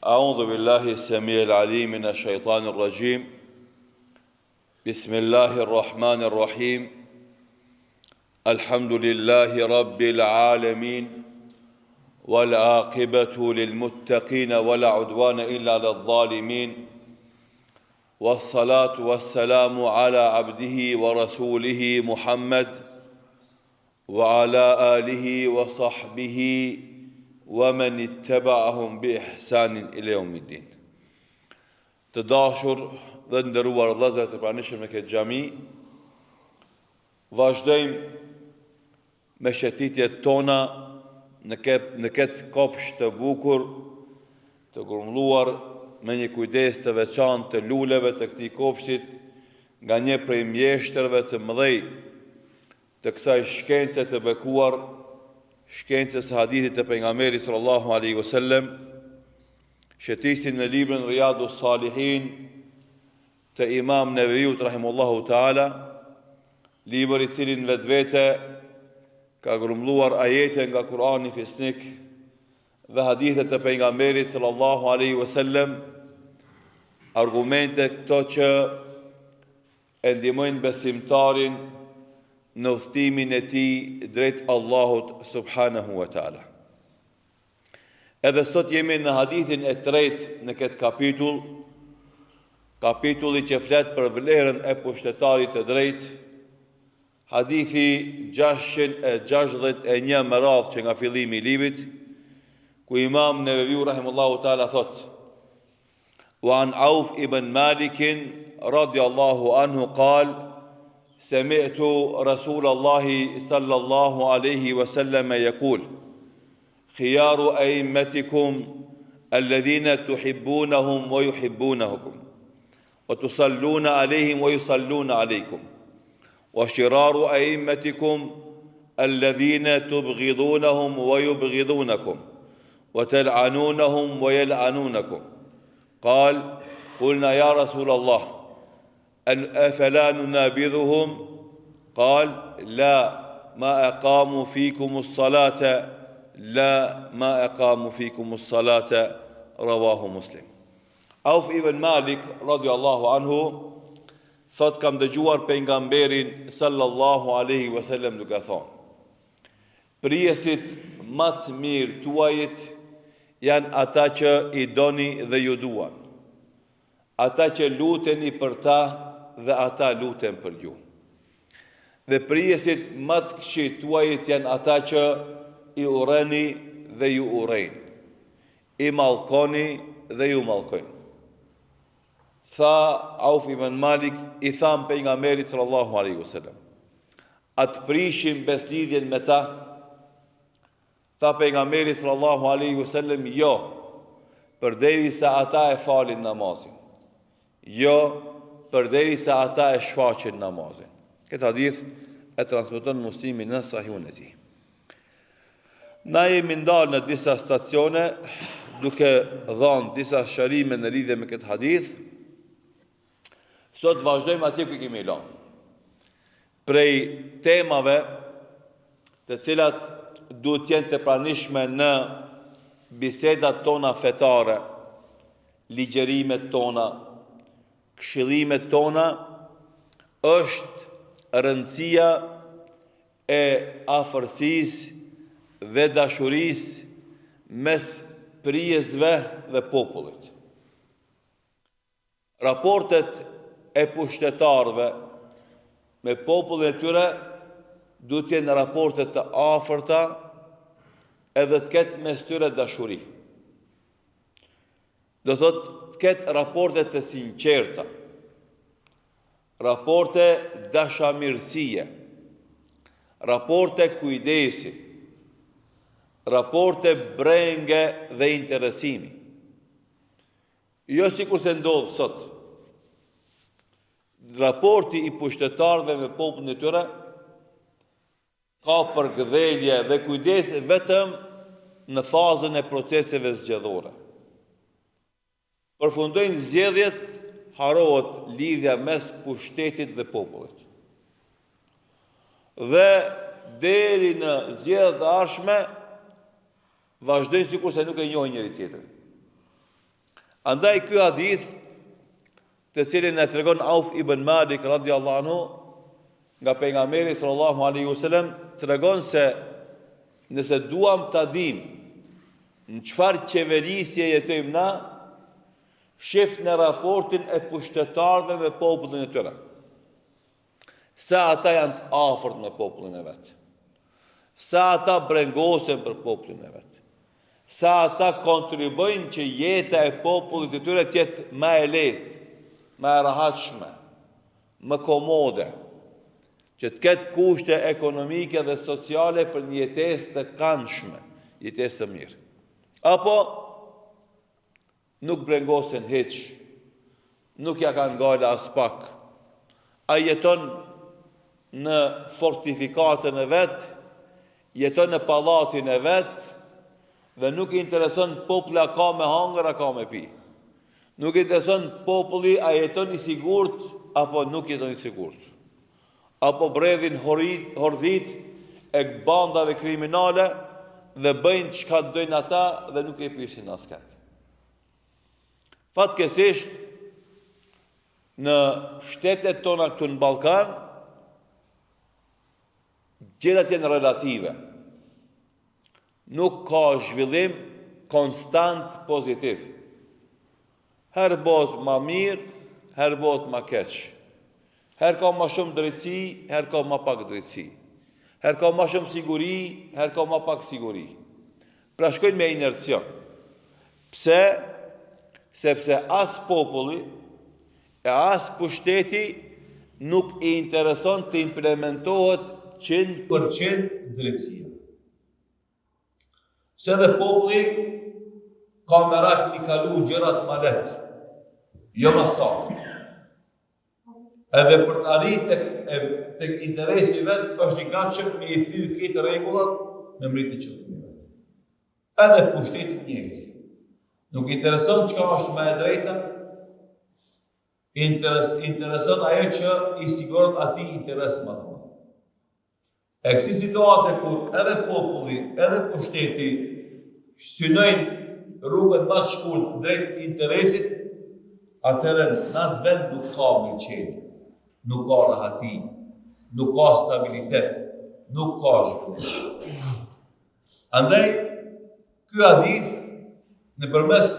أعوذ بالله السميع العليم من الشيطان الرجيم بسم الله الرحمن الرحيم الحمد لله رب العالمين والعاقبة للمتقين ولا عدوان إلا على الظالمين والصلاة والسلام على عبده ورسوله محمد وعلى آله وصحبه ومن اتبعهم بإحسان إلى يوم الدين Të dashur dhe të nderuar vëllezër të pranishëm në këtë xhami, vazhdojmë me shëtitjet tona në këtë në këtë kopsht të bukur të grumbulluar me një kujdes të veçantë të luleve të këtij kopshtit nga një prej mjeshtërve të mëdhej të kësaj shkence të bekuar, shkencës së hadithit të pejgamberit sallallahu alaihi wasallam, shëtisim në librin Riyadu Salihin të Imam Neveviut rahimullahu taala, libër i cili në vetvete ka grumbulluar ajete nga Kurani fisnik dhe hadithe të pejgamberit sallallahu alaihi wasallam, argumente këto që e ndihmojnë besimtarin në udhëtimin e tij drejt Allahut subhanahu wa taala. Edhe sot jemi në hadithin e tretë në këtë kapitull, kapitulli që flet për vlerën e pushtetarit të drejtë, hadithi 661 me radhë që nga fillimi i librit, ku Imam Neveviu rahimullahu taala thotë: Wa an Auf ibn Malik radiallahu anhu qal سمعت رسول الله صلى الله عليه وسلم يقول خيار أئمتكم الذين تحبونهم ويحبونكم وتصلون عليهم ويصلون عليكم وشرار أئمتكم الذين تبغضونهم ويبغضونكم وتلعنونهم ويلعنونكم قال قلنا يا رسول الله أن أفلا ننابذهم قال لا ما أقاموا فيكم الصلاة لا ما أقاموا فيكم الصلاة رواه مسلم Auf ibn Malik radiallahu anhu thotë kam dëgjuar pejgamberin sallallahu alaihi wasallam duke thonë Prijësit ma të mirë tuajit janë ata që i doni dhe ju duan, ata që luteni për ta dhe ata luten për ju. Dhe prijësit ma të këqij tuajit janë ata që i urreni dhe ju urrejnë, i mallkoni dhe ju mallkojnë. Tha Auf ibn Malik, i thamë pejgamberit sallallahu alaihi wasallam, a të prishim besëlidhjen me ta? Tha pejgamberi sallallahu alaihi wasallam, jo, përderisa ata e falin namazin. Jo, përderisa ata e shfaqin namazin. Këtë hadith e transmeton Muslimi në Sahihun e tij. Na jemi ndalë në disa stacione duke dhënë disa sqarime në lidhje me këtë hadith. Sot vazhdojmë atje ku kemi lënë. Prej temave të cilat duhet të jenë të pranishme në bisedat tona fetare, ligjërimet tona, këshillimet tona, është rëndësia e afërsisë dhe dashurisë mes prijësve dhe popullit. Raportet e pushtetarëve me popullin e tyre duhet të jenë raporte të afërta edhe të ketë mes tyre dashuri. Do thotë të ketë raporte të sinqerta, raporte dashamirësie, raporte kujdesi, raporte brenge dhe interesimi. Jo sikurse ndodh sot. Raporti i pushtetarëve me popullin e tyre ka përkëdhelje dhe kujdes vetëm në fazën e proceseve zgjedhore. Përfundojnë zgjedhjet, harrohet lidhja mes pushtetit dhe popullit. Dhe deri në zgjedhjet e ardhshme vazhdojnë sikurse nuk e njohin njëri tjetrin. Andaj ky hadith, të cilin e tregon Auf ibn Malik radiallahu anhu nga pejgamberi sallallahu alaihi wasallam, tregon se nëse duam ta dimë në çfarë qeverisje jetojmë na, shifne raportin e pushtetarëve me popullin e tyre. Sa ata janë të afërt me popullin e vet. Sa ata brengosen për popullin e vet. Sa ata kontribuojnë që jeta e popullit të tyre të jetë më e lehtë, më e rahatshme, më komode, që të ketë kushte ekonomike dhe sociale për një jetesë të këndshme, jetesë të mirë. Apo Nuk brengosen hiç, nuk ja kanë gajle aspak. Ai jeton në fortifikatën e vet, jeton në pallatin e vet dhe nuk i intereson populli a ka me hangër a ka me pi. Nuk i intereson populli a jeton i sigurt apo nuk jeton i sigurt. Apo bredhin hordhitë e bandave kriminale dhe bëjnë çka dojnë ata dhe nuk e pyesin askënd. Fatkeqësisht në shtetet tona këtu në Ballkan gjërat janë relative. Nuk ka zhvillim konstant pozitiv. Herë bëhet ma mirë, herë bëhet ma keq. Herë ka ma shumë drejtësi, herë ka ma pak drejtësi. Herë ka ma shumë siguri, herë ka ma pak siguri. Pra shkojnë me inercion. Pse? Sepse as populli e as pushteti nuk i intereson të implementohet 100% drejtësia. Se edhe populli ka merak m'i kalu gjërat ma lehtë, jo ma saktë. Edhe për të arrit tek, tek interesi i vet, është i gatshëm me i thy krejt rregullat me mrri te qëllimi vet. Edhe pushteti njëjtë. Nuk intereson çka është më e drejta, interes, intereson ajo që i siguron atij interes më të madh. E kësi situate kur edhe populli, edhe pushteti synojnë rrugën më të shkurt drejt interesit, atëherë në atë vend nuk ka mirëqenie, nuk ka rahati, nuk ka stabilitet, nuk ka zhvillim. Andaj, ky hadith, nëpërmes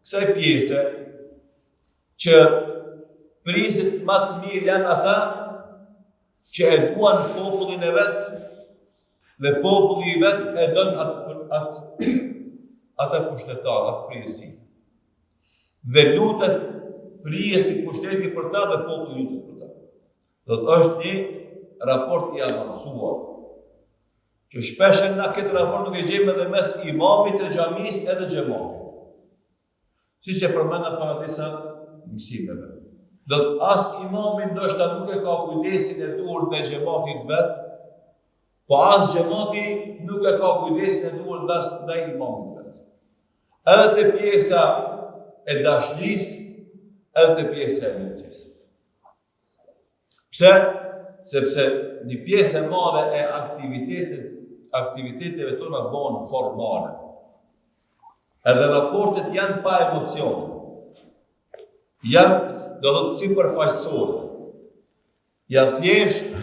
kësaj pjese, që prijësit ma të mirë janë ata që e duan popullin e vet dhe populli i vet e don atë atë atë pushtetar, atë prijësi. Dhe lutet prijësi pushteti për ta dhe populli lutet për ta. Do të është një raport i avancuar. Që shpesh na këtë raport nuk e gjejmë edhe mes imamit të xhamisë edhe xhematit. Siç e përmenda para disa mësimeve. Do të as imami ndoshta nuk e ka kujdesin e duhur ndaj xhematit vet, po as xhemati nuk e ka kujdesin e duhur ndaj imamit vet. Edhe te pjesa e dashnisë, edhe te pjesa e lutjes. Pse? Sepse një pjesë e madhe e aktivitetet, aktiviteteve tona bëhen formale. Edhe raportet janë pa emocione. Janë, do të thotë, sipërfaqësore. Janë thjesht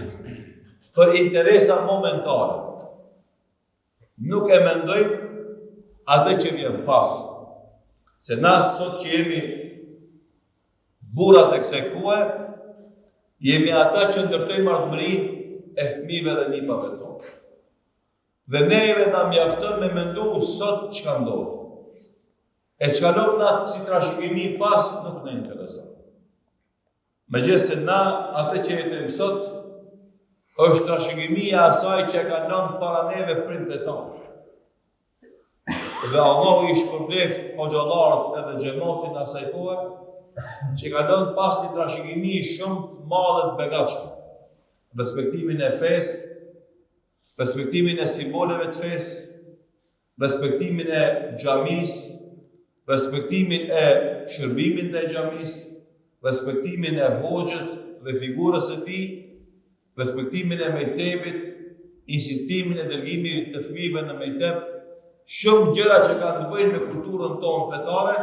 për interesa momentale. Nuk e mendojmë atë që vjen pas. Se na sot që jemi burrat e kësaj kohe, jemi ata që ndërtojmë ardhmërinë e fëmijëve dhe nipave tonë. Dhe neve na mjafton me mendu sot çka ndodh. E çka lëmë na si trashëgimi pas nuk na intereson. Megjithëse na atë që jetojmë sot, është trashëgimia e asaj që e kanë lënë para neve prindët tanë. Dhe Allahu i shpërbleft hoxhallarët edhe xhematin e asaj kohe, që kanë lënë pas një trashëgimi shumë të madhe të begatshme. Respektimin e fesë, respektimin e simboleve të fesë, respektimin e xhamisë, respektimin e shërbimit ndaj xhamisë, respektimin e hoxhës dhe figurës së tij, respektimin e mejtebit, insistimin e dërgimit të fëmijëve në mejteb, shumë gjëra që kanë të bëjnë me kulturën tonë fetare,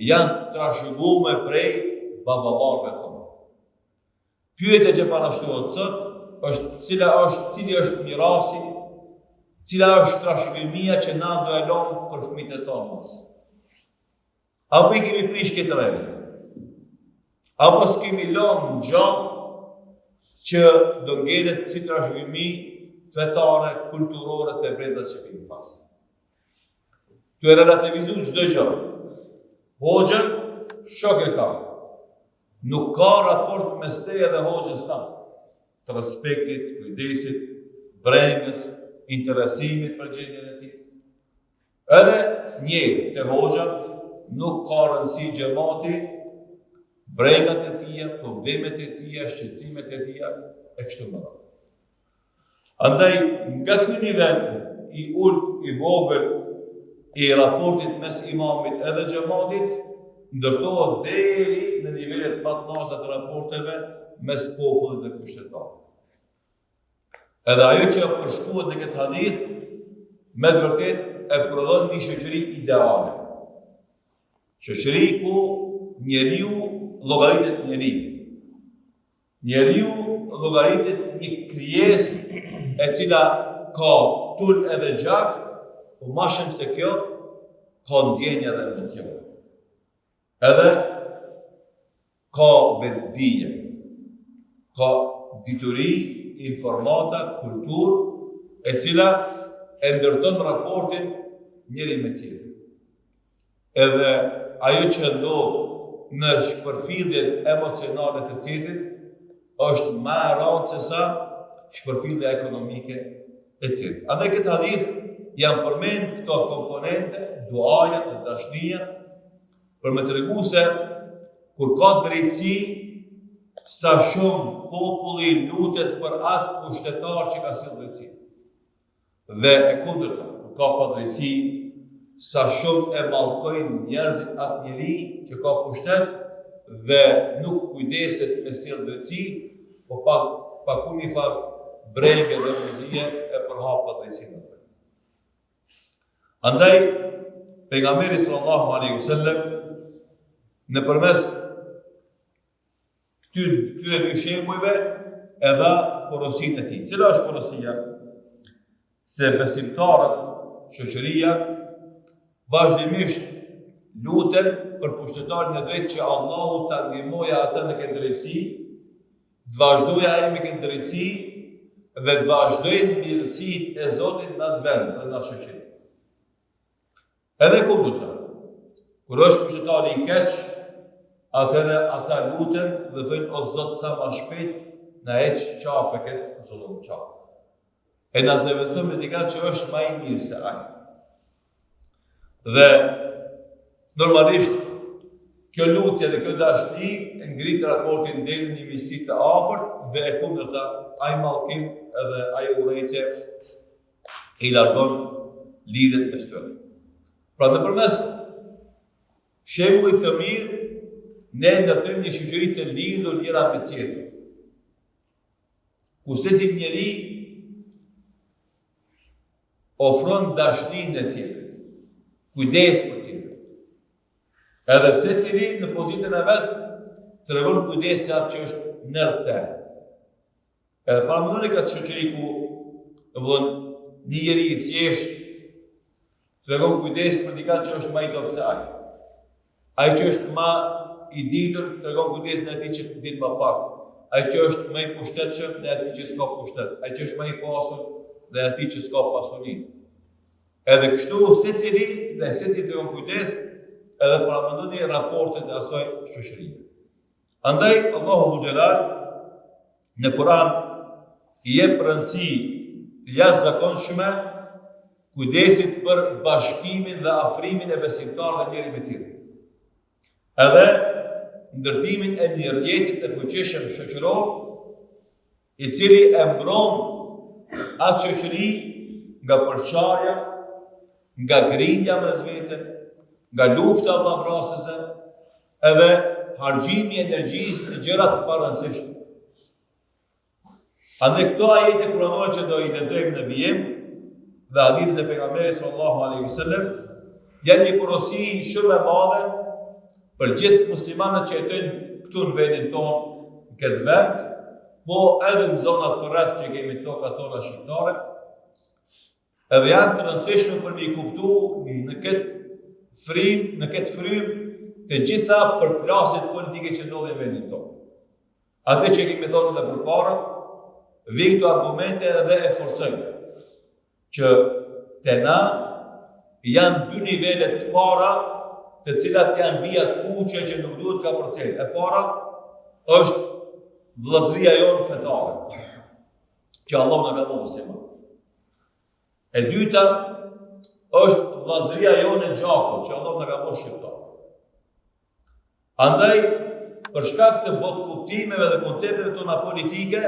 janë trashëgume prej baballarëve tonë. Pyetja që parashtrohet sot është cila është cili është mirasi, cila është trashëgimia që na do e lëmë për fëmijët e tonë mas. Apo i kemi prish krejt rendet? Apo s'kemi lënë gja që do ngelet si trashëgimi fetare, kulturore te brezat që vijnë pas. Tu e relativizu çdo gjë. Hoxhën, shok e kam. Nuk ka raport mes teje dhe hoxhës tand. Të respektit, kujdesit, brengës, interesimit për gjendjen e tij. Edhe një te hoxha nuk ka rëndësi xhemati, brengat e tija, problemet e tija, shqetësimet e tija, e kështu me radhë. Andaj, nga ky nivel i ulët, i vogël, i raportit mes imamit edhe xhematit, ndërtohet deri në nivelet ma të larta të raporteve mes popullit dhe pushtetarit. Edhe ajo që përshkruhet në këtë hadith, me të vërtetë e prodhon një shoqëri ideale. Shoqëri ku njeriu llogaritet njeri. Njeriu llogaritet një krijesë e cila ka tul edhe gjak, po ma shumë se kjo, ka ndjenja dhe emocione. Edhe ka vetëdije, ka dituri, informata, kulturë, e cila e ndërton raportin njëri me tjetrin. Edhe ajo që ndodh në shpërfilljen emocionale të tjetrit është ma e rëndë se sa shpërfillja ekonomike e tjetrit. Andaj këtë hadith janë përmend këto komponente, duaja dhe dashnia, për me tregu se kur ka drejtësi, sa shumë populli lutet për atë pushtetar që ka sjellë drejtësi. Dhe e kundërta, kur ka padrejtësi, sa shumë e mallkojnë njerëzit atë njeri që ka pushtet dhe nuk kujdeset me sjell drejtësi, po pa pa kurrnjëfarë brenge dhe mërzie e përhap padrejtësinë në vend. Andaj pejgamberi sallallahu alaihi wasallam nëpërmes Këtyre dy shembujve e dha porosinë e tij. Cila është porosia? Se besimtarët, shoqëria, vazhdimisht luten për pushtetarin e drejtë që Allahu ta ndihmojë atë në këtë drejtësi, të vazhdojë ai me këtë drejtësi dhe të vazhdojnë mirësitë e Zotit në atë vend dhe në atë shoqëri. Edhe e kundërta, kur është pushtetari i keq, atëherë ata luten dhe thonë o Zot sa ma shpejt na heq qafe këtë zullumqar. E na zëvendëso me dikë që është ma i mirë se ai. Dhe normalisht kjo lutje dhe kjo dashni e ngrit raportin deri në një miqësi të afërt dhe e kundërta ai mallkim edhe ajo urrejtje i largon lidhjet mes tyre. Pra nëpërmes shembullit të mirë, ne ndërtojmë një shoqëri të lidhur njëra me tjetrën. Ku secili njeri ofron dashninë e tjetrit, kujdes për tjetrin. Edhe secili në pozitën e vet tregon kujdes atë që është nër të. Edhe paramendoni këtë shoqëri ku, domethënë, një njeri i thjeshtë tregon kujdes për dikë që është ma i dobët se ai. Ai që është ma i ditur tregon kujdes ndaj atij që din ma pak. Ai që është ma i pushtetshëm ndaj atij që s'ka pushtet. Ai që është ma i pasur ndaj atij që s'ka pasuri. Edhe kështu secili ndaj secilit tregon kujdes edhe paramendoni raportet e asaj shoqërie. Andaj Allahu Dhul Xhelal në Kur'an i jep rëndësi të jashtëzakonshme kujdesit për bashkimin dhe afrimin e besimtarëve njëri me tjetrin. Edhe ndërtimin e një rrjeti të fuqishëm shoqëror i cili e mbron atë shoqëri nga përçarja, nga grindja mes vete, nga lufta vëllavrasëse, edhe harxhimi i energjisë në gjëra të parëndësishme. Andaj këto ajete kuranore që do i lexojmë në vijim dhe hadithet e pejgamberit sallallahu alaihi wasallam janë një porosi shumë e madhe. për gjithë muslimanët që jetojnë këtu në vendin tonë, në këtë vend, po edhe në zonat përreth që kemi tokat tona shqiptare, edhe janë të rëndësishme për me i kuptu në këtë frymë, në këtë frymë të gjitha përplasjet politike që ndodhin në vendin tonë. Atë që kemi thonë edhe përpara, vijnë këto argumente edhe e forcojnë që te na janë dy nivele të para të cilat janë vija të kuqe që nuk duhet kapërcejnë. E para është vëllazëria jonë fetare, që Allahu na ka bo musliman. E dyta është vëllazëria jonë e gjakut, që Allahu na ka bo shqiptar. Andaj, për shkak të botëkuptimeve dhe koncepteve tona politike,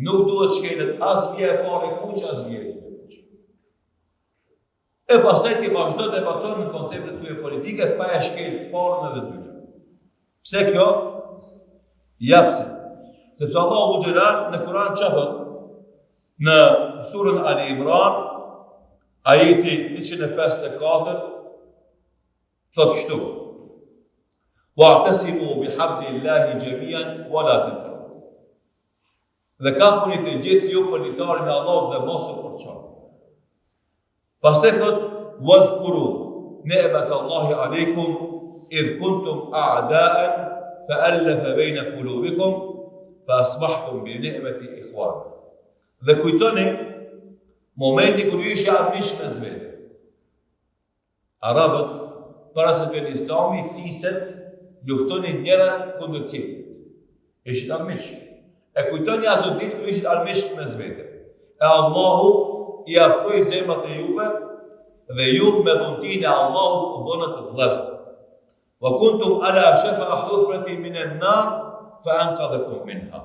nuk duhet shkelet as vija e parë e kuqe, as vija e dytë e kuqe. E pastaj ti vazhdo debaton në konceptet tuaja politike pa e shkel të parën edhe të dytën. Pse kjo? Ja pse. Sepse Allahu xhelal në Kur'an çfarë thotë? Në surën Ali Imran, ajeti 154, Thotë kështu: Wa'tasimu bihablillahi jami'an wa la tafarraqu. Dhe kapuni të gjithë ju për litarin e Allahut dhe mos u përçani. Pastaj thotë: Wadhkuru ni'mat Allahi alaykum idh kuntum a'da'an fa alafa bayna qulubikum fa asbahtum bi ni'mati ikhwana. Dhe kujtoni momentin kur ju ishit armiq mes vete. Arabët, para se të vjen Islami, fiset luftonin njëra kundër tjetrit. Ishin armiq. E kujtoni ato ditë kur ishit armiq mes vete. E Allahu i afroi zemrat e juve dhe ju me dhuntinë e Allahut u bënët vëllezër. Wa kuntum ala shafa hufratin min an-nar fa anqadhakum minha.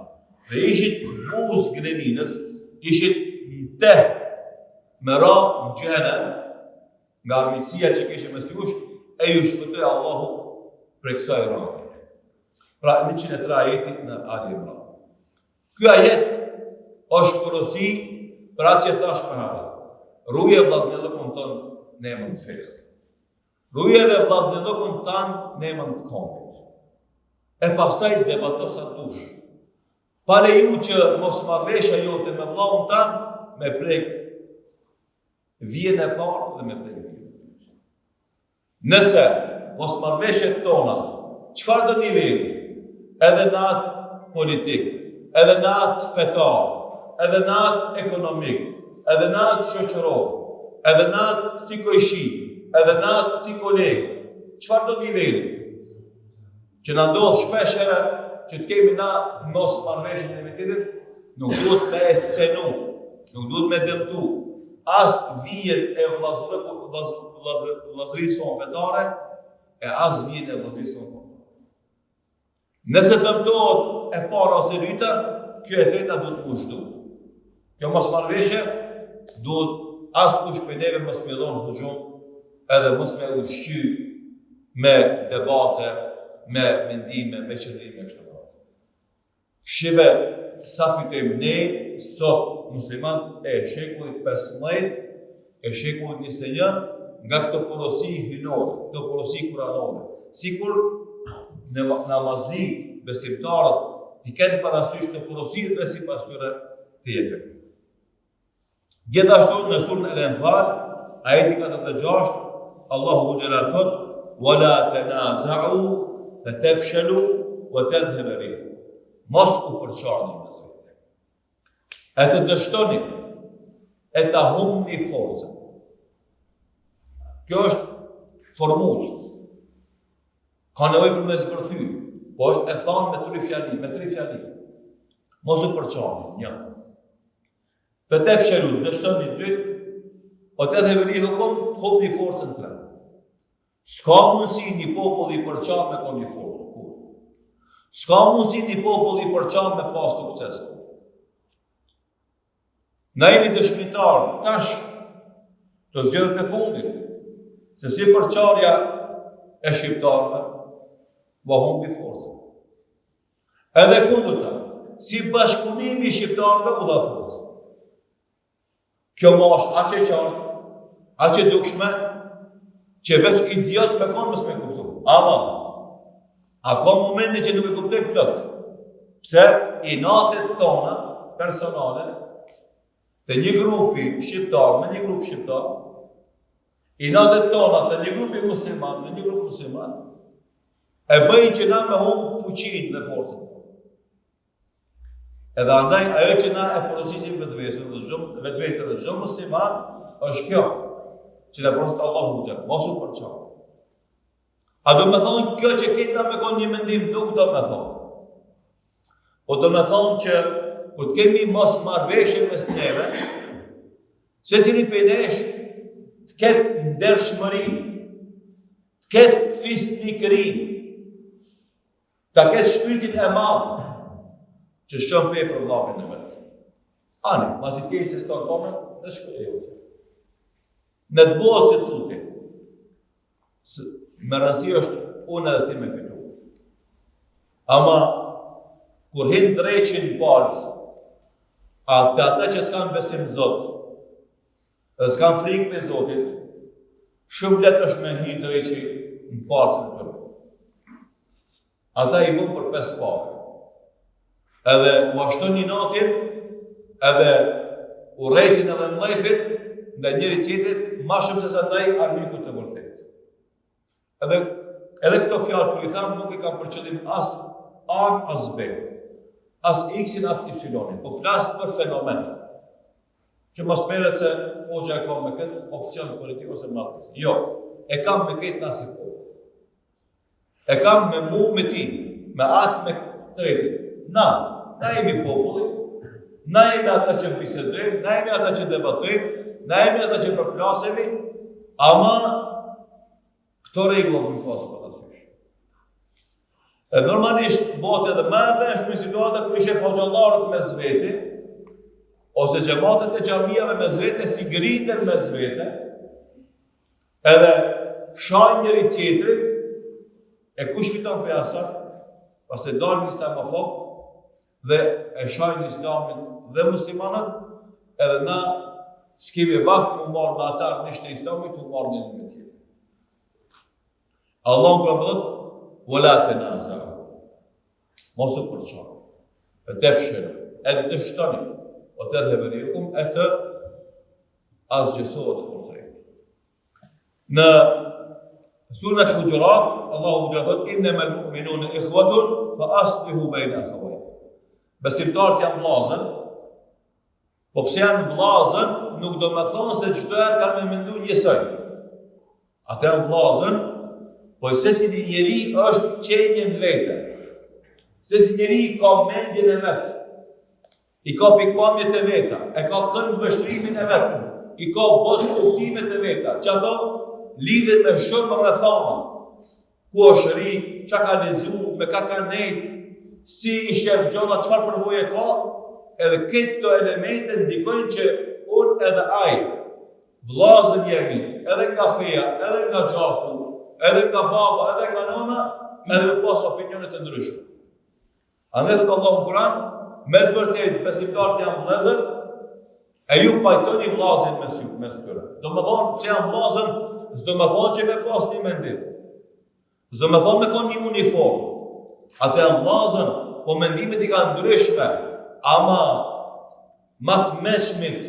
Dhe ishit buzë greminës, ishit në teh me ra në xhehenem nga armiqësia që kishte mes jush, e ju shpëtoi Allahu prej kësaj rënie. Pra 103 ajeti në Ali Imran. Ky ajet është porosi për atë që thashë më herët. Ruje vllaznillëkun tënd në emër të fesë. Ruje edhe vllaznillëkun tënd në emër të kombit. E pastaj debato sa dush. Pa leju që mosmarrëveshja jote me vllaun tënd me prek vijën e parë dhe me prek vijën e dytë. Nëse mosmarrëveshjet tona, çfarëdo niveli, edhe në atë politik, edhe në atë fetar, edhe në atë ekonomik, edhe në atë shoqëror, edhe në atë si kojshi, edhe në atë si koleg, çfarëdo niveli, Që na ndodh shpesh herë që të kemi na mosmarrëveshje me tjetrin, nuk duhet me e cenu, nuk duhet me dëmtu as vijën e vëllazërisë sonë fetare e as vijën e vëllazërisë sonë kombëtare. Nëse dëmtohet e para ose e dyta, kjo e treta duhet m'u zhduk. Kjo mosmarrëveshje duhet askush prej neve mos me dhonë huxhum edhe mos me ushqy me debate, me mendime, me qëndrime kështu me radhë. Shife sa fitojmë ne sot muslimant e shekullit 15 e shekullit 21 nga këto porosi hyjnore, këto porosi kuranore. Sikur në namazlit besimtarët t'i kenë parasysh këto porosi dhe sipas tyre të jetojnë. Gjithashtu në surën El-Enfal, ajeti 46, Allahu xhelal thot: "Wala tanaza'u fatafshalu wa tadhhab rihukum." Mos u përçani mes vete. E të dështoni, e ta humbni forcën. Kjo është formulë. Ka nevojë për me zbërthy, po është e thanë me tri fjali, me tri fjali. Mos u përçani, një. Fetefshelu, dështoni dy, ue tedhhebe rihukum, të humbni forcën tre. S'ka mundësi një popull i përçam me kon i fortë, kurrë. S'ka mundësi një popull i përçam me pas sukses. Na jemi dëshmitar tash të zgjedhjet e fundit, se si përçarja e shqiptarëve ua humbi forcën. Edhe e kundërta, si bashkëpunimi i shqiptarëve u dha forcë. Kjo ma është aq e qartë, aq e dukshme, që veç idiot me konë mos me kuptu. Ama, A ka momente që nuk e kuptoj plot? Pse inatet tona personale të një grupi shqiptar me një grup shqiptar, inatet tona të një grupi musliman me një grup musliman, e bëjnë që na me humb fuqinë dhe forcën. Edhe andaj ajo që na e porosisim vetveten dhe çdo vetveten dhe çdo musliman është kjo që na porosit Allahu xhel, mos u përçani. A do me thonë kjo që krejt na me konë një mendim, nuk do me thonë. Po do me thonë që kur të kemi mosmarrëveshje mes neve, secili prej nesh të ketë ndershmëri, të ketë fisnikëri, ta ketë shpirtin e madh, që shqon pe për vllavin e vet. Ani, masi ti insiston tome, dhe shkoj e jote. Në të bëhet si të thuti, Me rëndësi është unë edhe ti me fitu. Ama, kur hin dreqi në palcë, a te ata që s'kanë besim në Zot, dhe s'kanë frikë prej Zotit, shumë lehtë është me hi dreqi në palcën e tyre. Ata i bën për pesë pare. Edhe ua shton inatin, edhe urrejtjen edhe mllefin ndaj njëri tjetrit, ma shumë se sa ndaj armikut të vërtetë. Edhe edhe këto fjalë kur i tham nuk e kam për qëllim as A as B. As X-in as Y-in, po flas për fenomen. Që mos merret se hoxha e ka me këtë opcion politik ose me atë. Jo, e kam me këtë na si popull. E kam me mu me ti, me atë me tretin. Na, na jemi populli, na jemi ata që bisedojmë, na jemi ata që debatojmë, na jemi ata që përplasemi, ama këto rregulla me pas parasysh. E normalisht bëhet edhe më e dhembshme situata kur i shef hoxhallarët mes vete, ose xhematet e xhamiave mes vete si grinden mes vete, Edhe shajnë njëri tjetrin, e kush fiton prej asaj? Pastaj dalin islamofob dhe e shajnë islamin dhe muslimanët, edhe na s'kemi vakt m'u marrë me ata armiqtë e islamit, u marrë njëri me tjetrin. Allahu në Kur'an thotë, "Wa la tanaza'u." Mos u përçani. Fe tefshelu, e të dështoni, wa tedhhebe rihukum, e të asgjësohet forca juaj. Në suren Al-Huxhurat, Allahu xhel thotë, innemel mu'minune ikhwatun, fa aslihu bejne akhawejkum. Besimtarët janë vllazën, po pse janë vllazën, nuk do me thonë se çdo herë kanë me mendu njësoj. Ata janë vllazën, po secili njeri është qenie në vete. Secili njeri ka mendjen e vet. I ka pikëpamjet e veta, e ka këndvështrimin e vet, i ka botëkuptimet e veta, që ato lidhen me shumë rrethana. Ku është rrit, çka ka lexu, me ka ka nejt, si i shef gjonat, çfarë përvoje ka, edhe këto elemente ndikojnë që unë edhe ai, vllazën jemi, edhe nga feja, edhe nga gjaku, edhe nga baba, edhe nga nana, edhe me pas opinione të ndryshme. Andaj thotë Allahu në Kur'an, me të vërtetë besimtarët janë vëllezër, e ju pajtoni vllazën mes ju, mes tyre. Domethonë që janë vllazën, s'do me thonë që me pas një mendim. S'do me thonë me kon një uniform. Ata janë vllazën, po mendimet i kanë ndryshme, ama ma të mençmit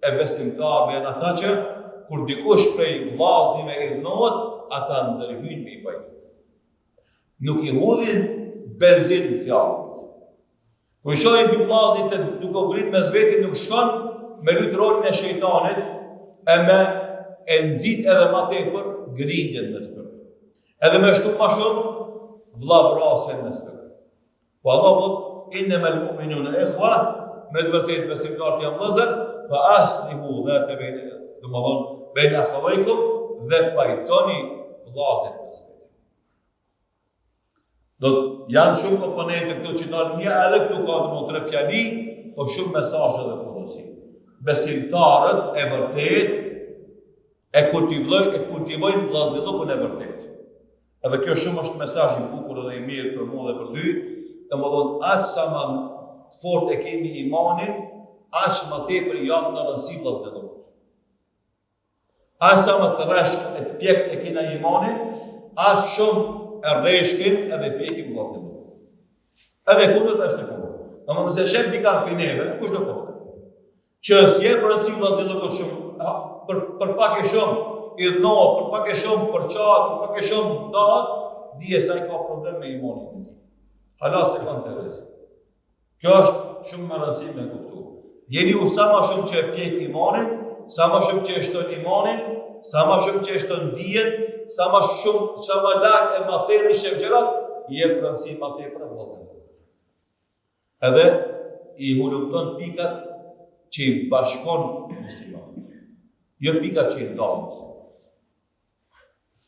e besimtarëve janë ata që kur dikush prej vllaznive idhnohet, ata ndërhyjnë me i pajtu. Nuk i hudhin benzin zjarrit. Kur i shohin dy vllaznit duke u grind mes veti nuk shkon me lujt rolin e shejtanit e me e nxit edhe ma tepër grindjen mes tyre. Edhe me shtu ma shumë vllavrasjen mes tyre. Po Allah po innemel mu'minune ikhwa, me të vërtetë besimtarët janë vëllezër, fa aslihu dhate bejne, domethonë, bejne ahavejkum, dhe pajtoni vllaznit mes veti. Do të janë shumë komponente këtu që dalin një, edhe këtu ka domethënë tre fjali, po shumë mesazhe dhe porosi. Besimtarët e vërtetë e kultivojnë e kultivojnë vllaznillëkun e vërtetë. Edhe kjo shumë është mesazh i bukur dhe i mirë për mua dhe për ty, domethonë aq sa ma fort e kemi imanin, aq ma tepër i japim rëndësi vllaznillëkut. Aq sa më të rreshtë e të pjekt e kena imanin, aq shumë e rreshkim edhe pjekim vllaznillëkun. Edhe e kundërta është e kundërta. Domethënë nëse shef dikan prej neve, kushdo koftë? Që s'i jep rëndësi vllaznillëkut shumë, për, për pak e shumë, idhnohet, për pak e shumë, përçahet, për pak e shumë, ndahet, dije se ai ka problem me imanin e tij. Hala s'e ka në terezi. Kjo është shumë me rëndësi me kuptu. Njeriu sa ma shumë që e pjek imanin, sa ma shumë që e shton imanin, sa ma shumë që e shton dijen, sa ma shumë, sa ma larg e ma thellë i shef gjërat, i jep rëndësi ma tepër vëllazërit. Edhe i hulumton pikat që i bashkon muslimanët. Jo pikat që i ndan muslimanët.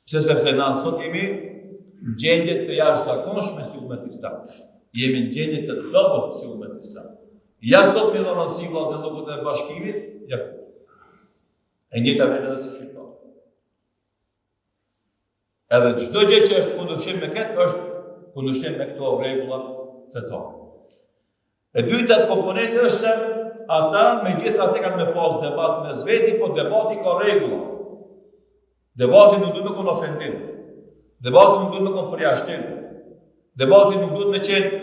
Pse sepse na sot jemi në gjendje të jashtëzakonshme si umet islam. Jemi në gjendje të dobët si umet islam. Ja sot me i dhënë rëndësi vllaznillëkut e bashkimit, ja ku. E njëjta vlen edhe si shqiptar. Edhe çdo gjë që është kundërshtim me këtë është kundërshtim me këto rregulla fetare. E dyta komponente është se ata megjithatë kanë me pas debat mes veti, po debati ka rregulla. Debati nuk duhet me konë ofendim. Debati nuk duhet me konë përjashtim. Debati nuk duhet me qenë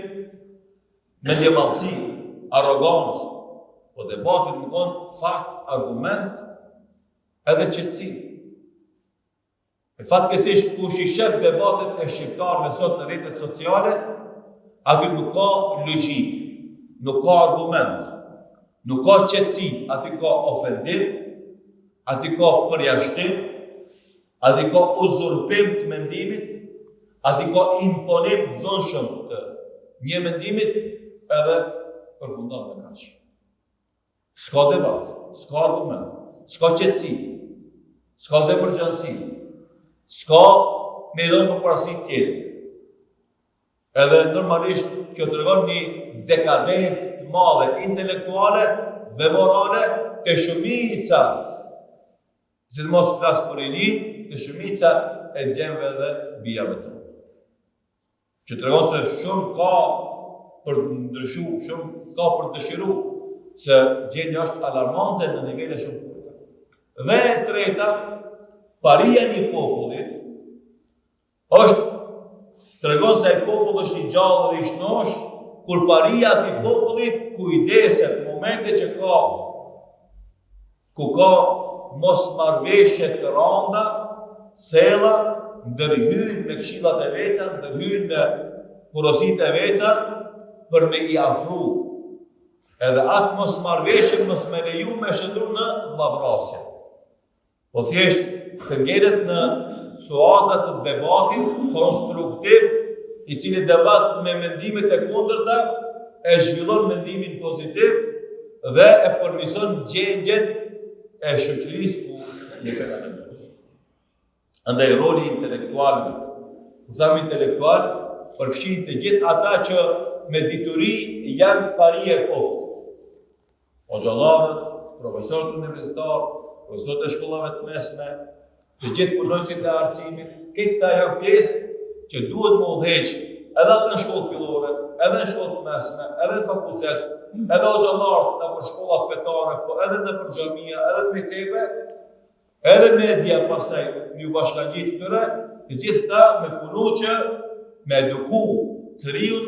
mendjemadhësi, arrogancë. Po debati me konë fakt, argument, edhe qetësi. E fatkeqësisht kush i shef debatet e shqiptarëve sot në rrjetet sociale, aty nuk ka logjikë, nuk ka argument, nuk ka qetësi, aty ka ofendim, aty ka përjashtim, aty ka uzurpim të mendimit, aty ka imponim dhunshëm të një mendimit, edhe përfundon me kaq. S'ka debat, s'ka argument, s'ka qetësi, s'ka zemërgjanësi, s'ka me i dhënë përparësi tjetrit. Edhe normalisht kjo tregon një dekadencë të madhe intelektuale dhe morale te shumica, sidomos flas për rininë, te shumica e djemve dhe bijave tona. Që tregon se shumë ka për të ndryshu, shumë ka për të dëshiru, se gjendja është alarmante në nivele shumë të ulëta. Dhe e treta, paria e një popullit është tregon se ai popull është i gjallë dhe i shnosh, kur paria e atij popullit kujdeset momente që ka ku ka mosmarrëveshje të randa, thella, ndërhyjnë me këshillat e veta, ndërhyjnë me porositë e veta për me i afru. Edhe atë mosmarrëveshje mos me leju me shndërru në vllavrasje. Po thjesht të ngelet në suaza të debatit konstruktiv, i cili debat me mendimet e kundërta e zhvillon mendimin pozitiv dhe e përmirëson gjendjen e shoqërisë ku jetojnë ata njerëz. Andaj roli i intelektualëve, kur tham intelektual, përfshin të gjithë ata që me dituri janë pari e popullit. Hoxhallarët, profesorët universitarë, profesorët e shkollave të mesme, të gjithë punonjësit e arsimit, këta janë pjesë që duhet me udhëheq edhe atë në shkollë fillore, edhe në shkollë të mesme, edhe në fakultet, edhe hoxhallarët nëpër shkollat fetare, po edhe nëpër xhamia, edhe në mektebe, edhe media pastaj me iu bashkangjit këtyre, të gjithë këta me punu që me eduku të riun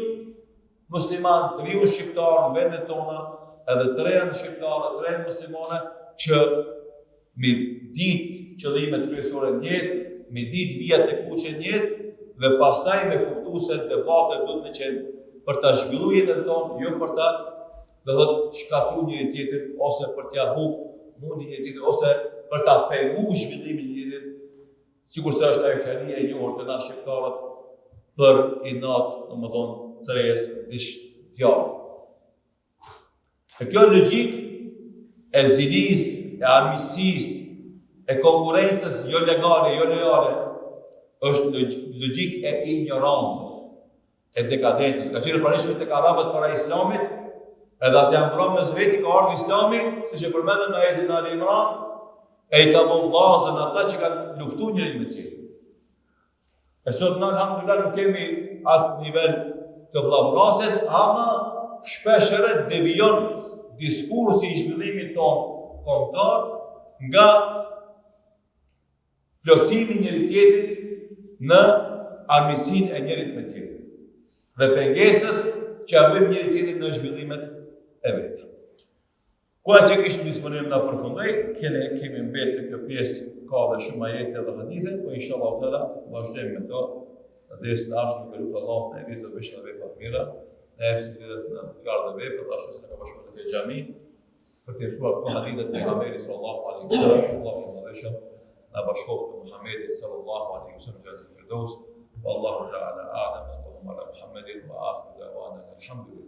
musliman, të riun shqiptar në vendet tona, edhe të rejan shqiptare, të rejan muslimane, që me ditë qëllimet kryesore në jetë, me ditë vijat e kuqe në jetë, dhe pastaj me kuptu se debatet duhet me qenë për ta zhvillu jetën tonë, jo për ta do thotë shkatërru njëri tjetrin, ose për t'ia hup mundin njëri tjetrin, ose për ta pengu zhvillimin njëri tjetrit, Sikurse është ajo fjalia e njohur te na shqiptarët për inat, domethënë, të resë vdiq djali. E kjo logjikë e zilisë, e armiqësisë, e konkurrencës jo legale, jo lojale, është logjikë e injorancës. e dekadencës. Ka qenë e pranishme tek arabët para islamit, edhe ata janë vra mes veti, ka ardhur islami, siç e përmendëm në ajetin e Ali Imran, e i ka bo vllazën ata që kanë luftu njëri me tjetrin. E sot na alhamdulillah nuk kemi atë nivel të vllavrasjes, ama shpeshherë devijon diskursi i zhvillimit tonë kombëtar nga plotësimi i njëri tjetrit në armiqësinë e njërit me tjetrin dhe pengesës që ia bëjmë njëri tjetrit në zhvillimet e veta. Koha që kishim disponim na përfundoi, kene, kemi mbetë te kjo pjesë, ka dhe shumë ajete dhe hadithe, po inshallah teala vazhdojmë me to, në dersin e ardhshëm duke lutë Allahun të na i veshë veshët me vepra të mira, na jep sinqeritet në fjalë dhe vepra, dhe ashtu si na ka bashkuar në këtë xhami, për të mësuar këto hadithe të Pejgamberit sallallahu alaihi wasallam, Allahu i madhëshëm, na bashkoftë me Muhammedin sallallahu alaihi wasallam në xhenetin Firdaus, Wallahu ta'ala a'lam, sallallahu ala Muhammedin wa akhiru da'wana alhamdulillah.